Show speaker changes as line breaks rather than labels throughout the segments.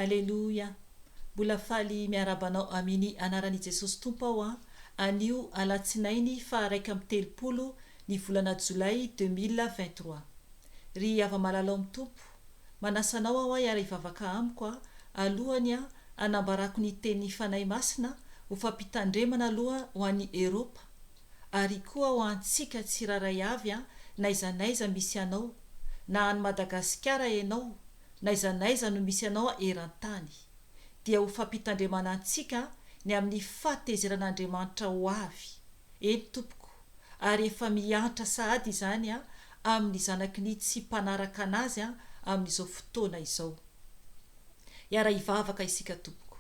Aleloia! Mbola faly miarahaba anao aminy anaran' i Jesosy Tompo aho an, anio alatsinainy faha 31 ny volana jolay 2023. Ry hava-malala ao amin'ny Tompo, manasa anao aho hiara hivavaka amiko an, alohany an hanambarako ny tenin'ny Fanahy Masina ho fampitandremana aloha ho an'i Eropa, ary koa ho antsika tsirairay avy an n'aiza n'aiza misy anao, na any Madagasikara ianao, n'aiza n'aiza no misy anao eran-tany, dia ho fampitandremana antsika ny amin'ny fahatezeran'Andriamanitra ho avy, eny tompoko, ary efa mihantra sahady izany amin'ny zanaky ny tsy mpanaraka an'Azy amin'izao fotoana izao. Hiara-hivavaka isika tompoko.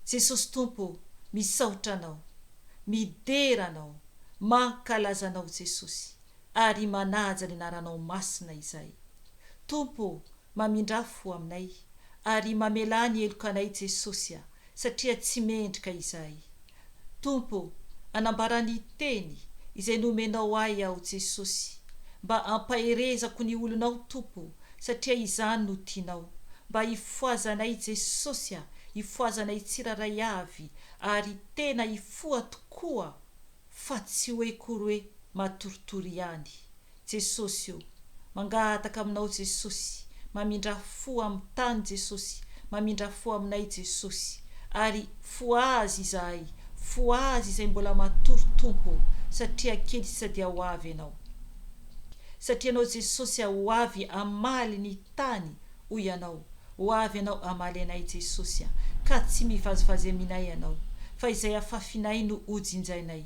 Jesosy Tompo ô, misaotra Anao, midera Anao, mankalaza Anao Jesosy. ary manaja ny anaranao masina izay. Tompo ô, mamindrà fo aminay, ary mamelà ny helokanay Jesosy a, satria tsy mendrika izahay. Tompo ô, anambara ny teny izay nomenao ahy aho Jesosy, mba ampaherezako ny olonao Tompo satria izany no tianao, mba hifohazanay Jesosy a, hifohazanay tsirairay avy ary tena hifoha tokoa fa tsy hoe kory hoe matoritory ihany. Jesosy o! Mangataka aminao Jesosy, mamindrà fo amin'ny tany Jesosy, mamindrà fo aminay Jesosy, ary fohazy izahay, fohazy izay mbola matory Tompo o, satria kely sisa dia ho avy Ianao. Satria Ianao Jesosy a ho avy hamaly ny tany hoy Ianao, ho avy Ianao hamaly anay Jesosy a, ka tsy mivazivazy aminay Ianao, fa izay afafinay no ho jinjainay.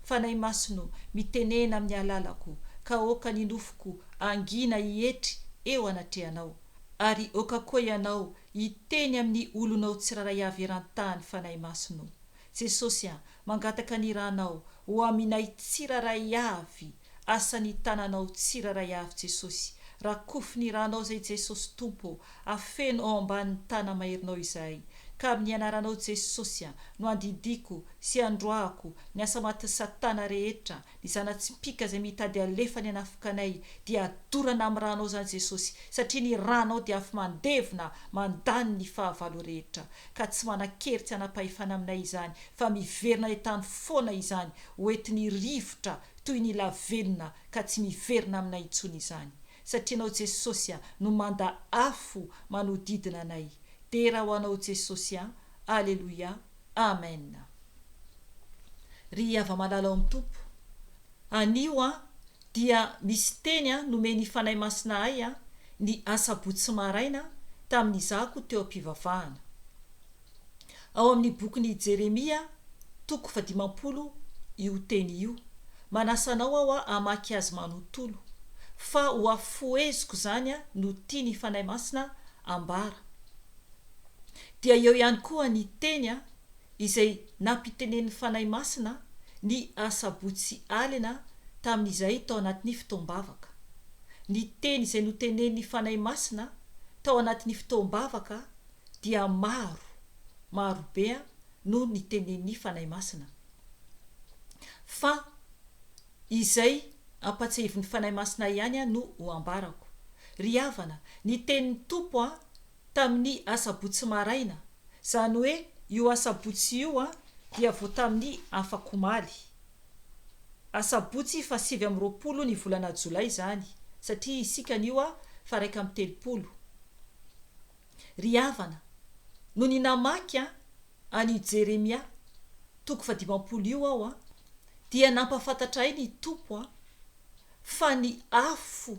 Fanahy Masina o, mitenena amin'ny alalako, ka aoka ny nofoko hangina hietry eo anatrehanao, ary aoka koa Ianao hiteny amin'ny olonao tsirairay avy eran-tany Fanahy Masina o. Jesosy a, mangataka ny ranao ho aminay tsirairay avy Asan'ny tananao tsirairay avy Jesosy, rakofy ny ranao zay Jesosy Tompo ô, afeno ao ambanin'ny tana maherinao izahay, ka amin'ny anaranao Jesosy a, no andidiako sy androahako ny asa matin'i satana rehetra, ny zana-tsipìka izay mitady alefany hanafoka anay dia adorana amin'ny ranao izany Jesosy, satria ny ranao dia afo mandevona mandany ny fahavalo rehetra, ka tsy manan-kery tsy hanam-pahefana aminay izany fa miverina any an-tany foana izany hoentin'ny rivotra toy ny lavenona ka tsy miverina aminay intsony izany satria Ianao Jesosy a no manda afo manodidina anay dera ho Anao Jesosy a Aleloia Amen Ry hava-malala ao amin'ny Tompo anio a dia misy teny a nomen'ny Fanahy Masina ahy a ny asabotsy maraina tamin'izahako teo am-pivavahana Ao amin'ny bokin'i Jeremia, toko fahadimampolo, io teny io. Manasa anao aho hamaky azy manontolo. Fa ho afoheziko izany no tian'ny Fanahy Masina ambara. Dia eo ihany koa ny teny izay nampitenenin'ny Fanahy Masina ny asabotsy alina tamin'izay tao anatin'ny fotoam-bavaka. Ny teny izay notenenin'ny Fanahy Masina tao anatin'ny fotoam-bavaka dia maro, maro be no nitenenin'ny Fanahy Masina. Fa izay ampatsiahivin'ny Fanahy Masina ihany no ho ambarako. Ry havana, ny tenin'ny Tompo tamin'ny asabotsy maraina, izany hoe io asabotsy io dia vao tamin'ny afakomaly. Asabotsy faha 29 ny volana jolay izany, satria isika anio faha 31. Ry havana, nony namaky an an'io Jeremia toko fahadimampolo io aho an, dia nampahafantatra ahy ny Tompo an, fa ny afo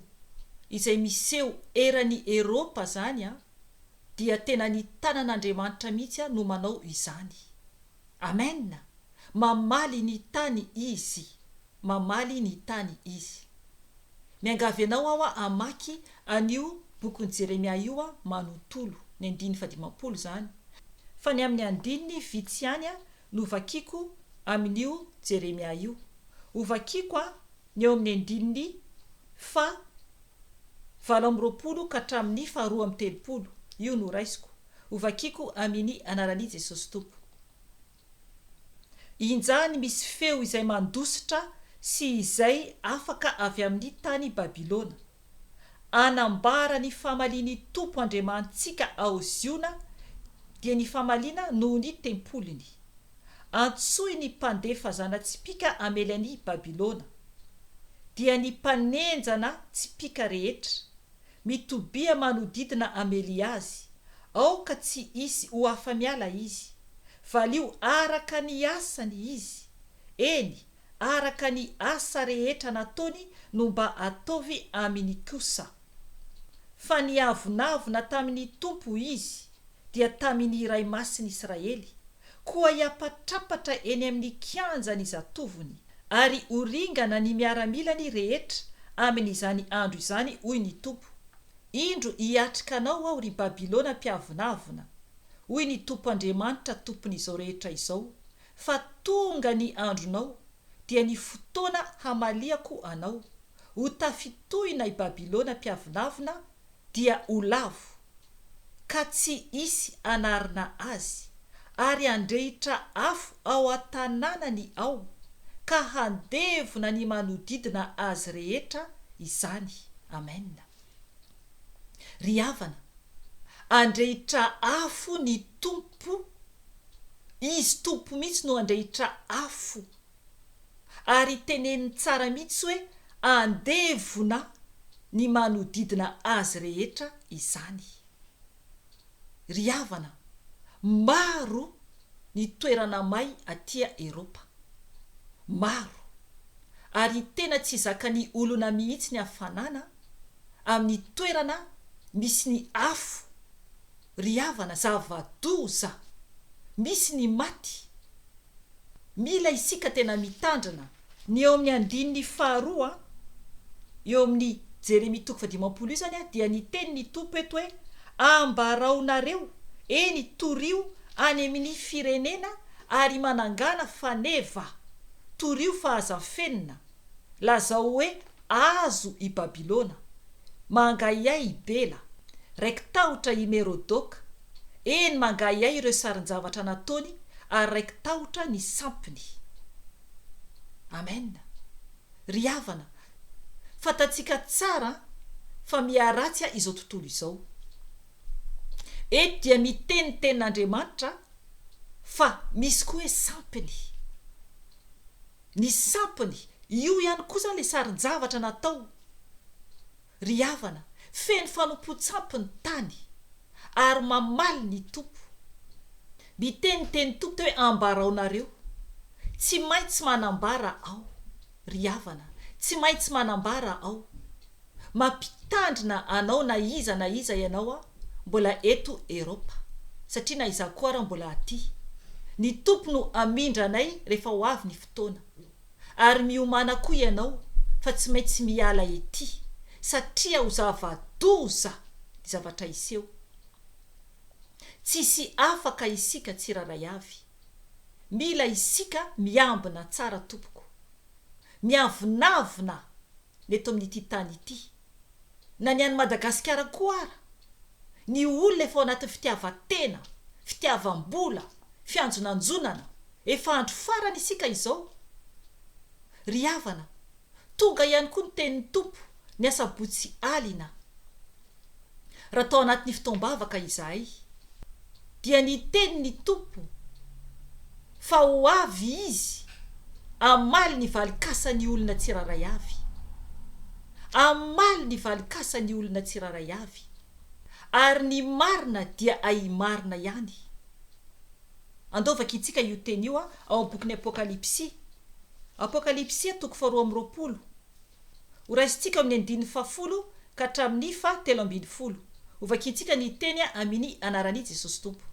izay miseho eran'i Eropa zany an, dia tena ny tanan'Andriamanitra mihitsy an no manao izany. Amen! Mamaly ny tany Izy. Mamaly ny tany Izy. Miangavy anao aho hamaky an'io bokin'i Jeremia io manontolo, ny andininy fahadimampolo izany, fa ny amin'ny andininy vitsy ihany no vakiko amin'io Jeremia io. Hovakiko ny eo amin'ny andininy faha 28 ka hatramin'ny faha 32. Io no raisiko. Hovakiko amini anaran'i Jesosy Tompo. Injany misy feo izay mandositra sy izay afaka avy amin'ny tany Babylona. Hanambara ny famalian'ny Tompo Andriamanitsika ao Ziona, dia ny famaliana noho ny tempoliny. Antsoy ny mpandefa zana-tsipìka hamely an'i Babylona, dia ny mpanenjana tsipìka rehetra. Mitobia manodidina hamely azy, aoka tsy hisy ho afa-miala izy. Valio araka ny asany izy, eny, araka ny asa rehetra nataony no mba ataovy aminy kosa. Fa niavonavona tamin' ny Tompo izy, dia tamin' ny Iray Masin' Israely, koa hiapatrapatra eny amin' ny kianja ny zatovony, ary ho ringana ny miaramilany rehetra amin' izany andro izany, hoy ny Tompo. Indro hiatrika anao aho, ry Babylona mpiavonavona, hoy ny Tompo Andriamanitra Tompon' izao rehetra izao, fa tonga ny andronao, dia ny fotoana hamaliako anao. Ho tafintohina i Babylona mpiavonavona, dia ho lavo, ka tsy hisy hanarina azy, ary handrehitra afo ao an-tanànany ao, ka handevona ny manodidina azy rehetra izany. Amen. Ry havana, handrehitra afo ny Tompo, Izy Tompo mihitsy no handrehitra afo. Ary teneniny tsara mihitsy hoe andevona ny manodidina azy rehetra izany. Ry havana, maro ny toerana may aty Eropa. Maro. Ary tena tsy zakan'ny olona mihitsy ny hafanana amin'ny toerana misy ny afo. Ry havana, zava-doza! Misy ny maty. Mila isika tena mitandrina. Ny eo amin'ny andininy faharoa, eo amin'ny Jeremia toko fahadimampolo io izany dia niteny ny Tompo eto hoe, Ambaraonareo, eny torio any amin'ny firenena ary manangàna faneva, torio fa aza afenina, lazao hoe Azo i Babylona, mangahiahy i Bela, raiki-tahotra i Merodoka, eny mangahiahy ireo sarin-javatra nataony ary raiki-tahotra ny sampiny. Amen. Ry havana, fantatsika tsara fa miharatsy izao tontolo izao. Eto dia miteny ny tenin'Andriamanitra fa misy koa hoe sampiny. Ny sampiny, io ihany koa izany ilay sarin-javatra natao. Ry havana, feno fanompoan-tsampy ny tany, ary mamaly ny Tompo. Miteny ny tenin'ny Tompo teo hoe ambaraonareo. Tsy maintsy manambara aho, ry havana, tsy maintsy manambara aho. Mampitandrina anao na iza na iza ianao aho mbola eto Eropa satria na izaho koa ara mbola aty. Ny Tompo no hamindra anay rehefa ho avy ny fotoana. Ary miomàna koa ianao fa tsy maintsy miala ety satria ho zava-doza ny zavatra hiseho. Tsisy afaka isika tsirairay avy. Mila isika miambina tsara tompoko. Miavonavona ny eto amin'ity tany ity, na ny any Madagasikara koa ara, ny olona efa ao anatin'ny fitiavan-tena, fitiavam-bola, fianjonanjonana, efa andro farany isika izao. Ry havana, tonga ihany koa ny tenin'ny Tompo ny asabotsy alina. Raha tao anatin'ny fotoam-bavaka izahay, dia niteny ny Tompo fa ho avy Izy hamaly ny valin-kasan'ny olona tsirairay avy. Hamaly ny valin-kasan'ny olona tsirairay avy. Ary ny marina dia ahimarina ihany. Andao vakintsika io teny io ao amin'ny bokin'ny Apokalypsy. Apokalypsy toko faharoa amby roapolo. Horaisintsika ao amin'ny andininy fahafolo ka hatramin'ny faha 13. Hovakintsika ny teny amini anaran'i Jesosy Tompo.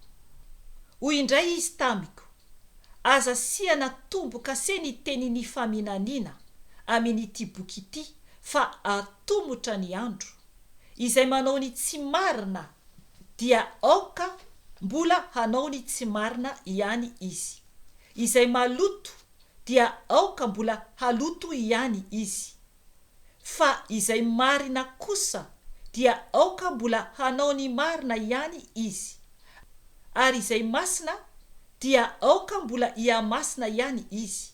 Hoy indray Izy tamiko, Aza asiana tombo-kase ny tenin'ny faminaniana amin'ity boky ity fa atomotra ny andro. Izay manao ny tsy marina dia aoka mbola hanao ny tsy marina ihany izy. Izay maloto dia aoka mbola haloto ihany izy. Fa izay marina kosa dia aoka mbola hanao ny marina ihany izy. Ary izay masina dia aoka mbola hihamasina ihany izy.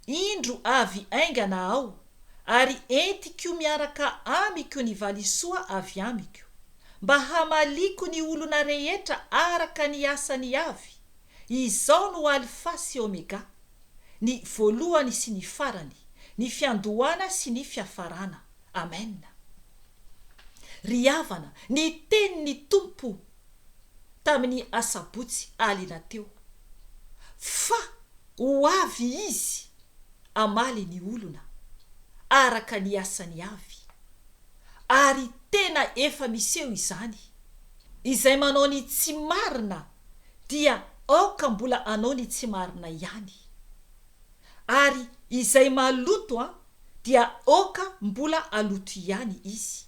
Indro avy haingana aho, Ary entiko miaraka amiko ny valisoa avy amiko, mba hamaliako ny olona rehetra araka ny asany avy, Izao no Alfa sy Omega, ny voalohany sy ny farany, ny fiandohana sy ny fiafarana. Amena. Ry havana, ny tenin'ny Tompo tamin'ny asabotsy alina teo, fa ho avy Izy hamaly ny olona, araka ny asany avy. Ary tena efa miseho izany. Izay manao ny tsy marina dia aoka mbola hanao ny tsy marina ihany. Ary izay maloto dia aoka mbola haloto ihany izy.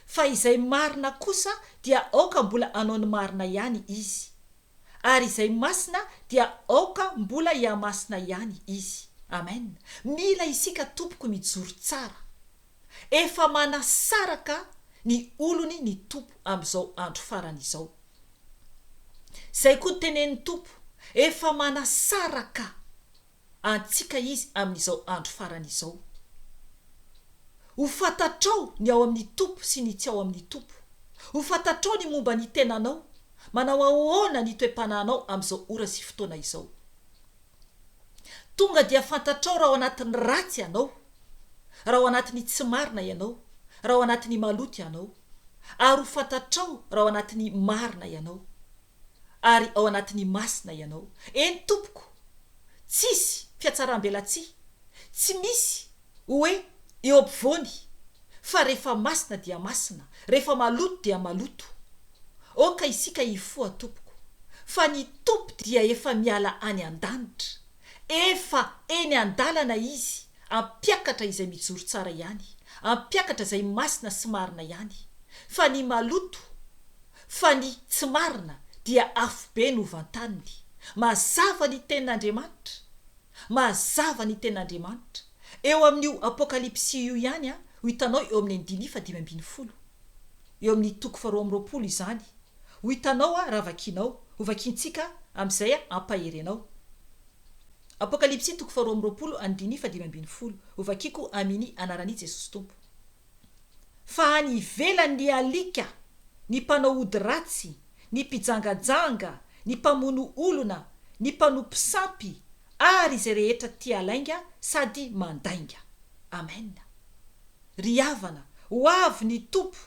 Fa izay marina kosa dia aoka mbola hanao ny marina ihany izy. Ary izay masina dia aoka mbola hihamasina ihany izy. Amen. Mila isika tompoko mijoro tsara. Efa manasaraka ny olony ny Tompo amin'izao andro farany izao. Izay koa ny tenenin'ny Tompo, efa manasaraka antsika Izy amin'izao andro farany izao. Ho fantatrao ny ao amin'ny Tompo sy ny tsy ao amin'ny Tompo. Ho fantatrao ny momba ny tenanao, manao ahoana ny toe-panahinao amin'izao ora sy fotoana izao. Tonga dia fantatrao raha ao anatin'ny ratsy ianao, raha ao anatin'ny tsy marina ianao, raha ao anatin'ny maloto ianao. Ary ho fantatrao raha ao anatin'ny marina ianao, ary ao anatin'ny masina ianao. Eny tompoko, tsisy fihatsaram-belatsihy, tsy misy hoe eo ampovoany, fa rehefa masina dia masina, rehefa maloto dia maloto. Aoka isika hifoha tompoko, fa ny Tompo dia efa miala any an-danitra, efa eny an-dalana Izy hampiakatra izay mijoro tsara ihany, hampiakatra izay masina sy marina ihany, fa ny maloto, fa ny tsy marina dia afobe no vantaniny. Mazava ny tenin'Andriamanitra. Mazava ny tenin'Andriamanitra. Eo amin'io Apokalypsy io ihany, ho hitanao eo amin'ny andininy faha-15. Eo amin'ny toko faharoa amby 20 izany. Ho hitanao raha vakianao. Ho vakiantsika amin'izay hampahery anao. Apokalypsy toko faharoa amby 20 andininy faha-15. Ho vakiako aminy anaran'i Jesosy Tompo. Fa any ivelany ny alika, ny mpanao ody ratsy, ny mpijangajanga, ny mpamono olona, ny mpanompo sampy, ary izay rehetra tia lainga sady mandainga. Amen. Ry havana, ho avy ny Tompo.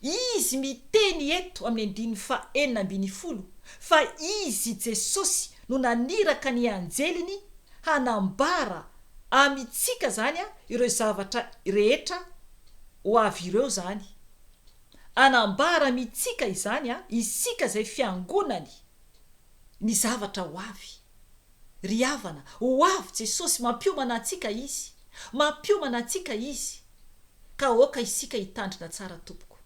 Izy miteny eto amin'ny andininy faha 16 fa Izy Jesosy no naniraka ny anjeliny hanambara amintsika izany ireo zavatra rehetra ho avy ireo izany. Hanambara amintsika izany isika izay fiangonany ny zavatra ho avy. Ry havana, ho avy Jesosy, mampiomana antsika Izy. Mampiomana antsika Izy. Ka aoka isika hitandrina tsara tompoko.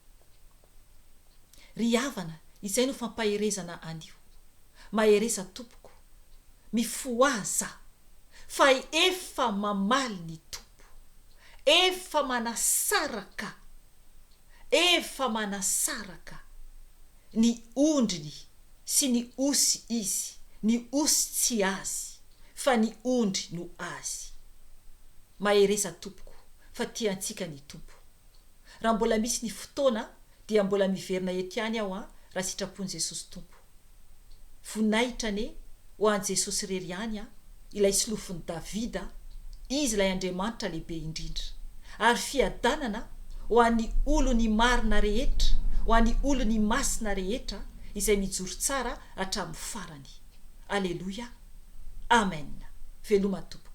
Ry havana, izay no fampaherezana anio. Mahereza tompoko. Mifohaza. Fa efa mamaly ny Tompo. Efa manasaraka. Efa manasaraka ny ondriny sy ny osy Izy. Ny osy tsy Azy, fa ny ondry no Azy. Mahereza tompoko, fa tia antsika ny Tompo. Raha mbola misy ny fotoana dia mbola miverina eto ihany aho an, raha sitrapon'i Jesosy Tompo. Voninahitra anie ho an'i Jesosy irery ihany an, ilay solofon'i Davida, Izy ilay Andriamanitra lehibe indrindra. Ary fiadanana ho an'ny olony marina rehetra, ho an'ny olony masina rehetra izay mijoro tsara hatramin'ny farany. Aleloia. Amen. Veloma tompoko.